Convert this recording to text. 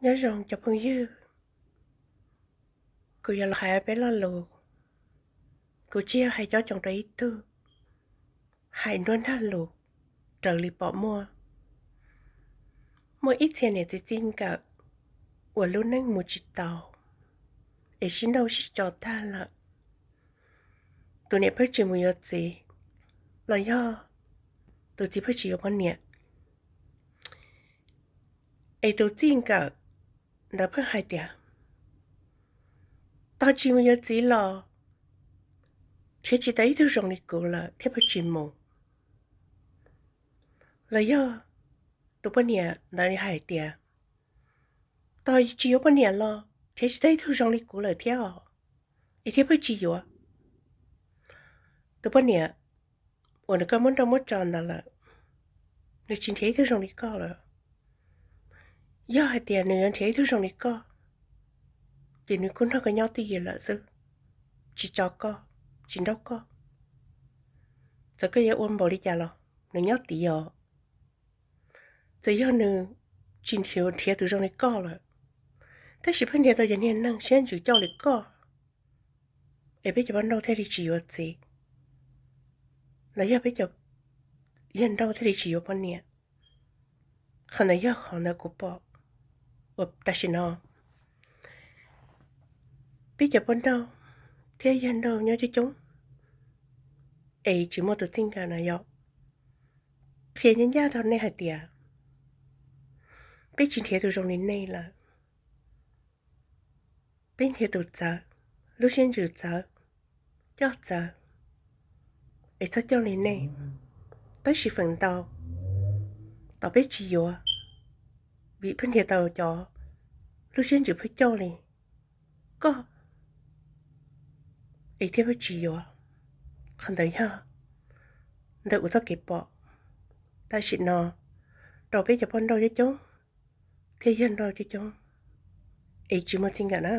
Nyob zoo cov phooj ywg, kuv yuav los hais peb lo lus. Kuv tsis yog hais cob coos rau ib tug, hais nruab nrag lus raws li pom muaj. Muaj ib txhia niam txiv txij nkawm uas lub neej mus tsis tau, es sib nrauj sib tso tag lawm. Tus niam pheej tsis mus yuav txiv, los yog tus txiv pheej tsis yuav poj niam. Es tus txij nkawm ntawd pheej hais tias, tos tsis mus yuav txiv los nrhiav tsis tau ib tug zoo li kuv lawm thiab pheej tsis mus. Los yog tus poj niam ntawd hais tias, tos tsis yuav poj niam los nrhiav tsis tau ib tug zoo li kuv lawm thiab os, es thiab pheej tsis yuav. Tus poj niam uas nws koj muab nrauj muab tso ntawd lawm, nws tsis nrhiav ib tug zoo li koj lawm. Yog hais tias nws yuav nrhiav ib tug zoo li koj, ces nws kuj nrog koj nyob twj ywm lawm xwb, tsis tso koj, tsis nrauj koj. Txawm koj yuav ua npaum li cas los nws nyob tid os. Txawm yog nws tsis nrhiav tus zoo li koj lawm, tab sis pheej nrhiav tau cov niag neeg siab ntsws coj li koj, es peb cov poj nrauj thiaj li tsis yuav txiv, los yog peb cov yawg nrauj thiaj li tsis yuav poj niam. Qhov ntawd yog qhov ntawd kuv pom uas tam sim no peb cov poj nrauj thiab yawg nrauj nyob coob coob, es tsis muaj tus txij nkawm na yom. Qhia ncaj ncaj rau nej hais tias, peb tsis nrhiav tus zoo li nej lawm. Peb nrhiav tus txawv, lub siab ntsws txawv, coj txawv, es txhob coj li nej. Tab sis feem ntau tom peb tsis yuav, vim pheej nrhiav tau cov lub siab ntsws pheej coj li koj, es thiaj pheej tsis yuav. Qhov ntawd yog ntawm kuv txoj kev pom tam sim no rau peb cov poj nrauj coob coob thiab yawg nrauj coob coob, es tsis muaj txij nkawm na.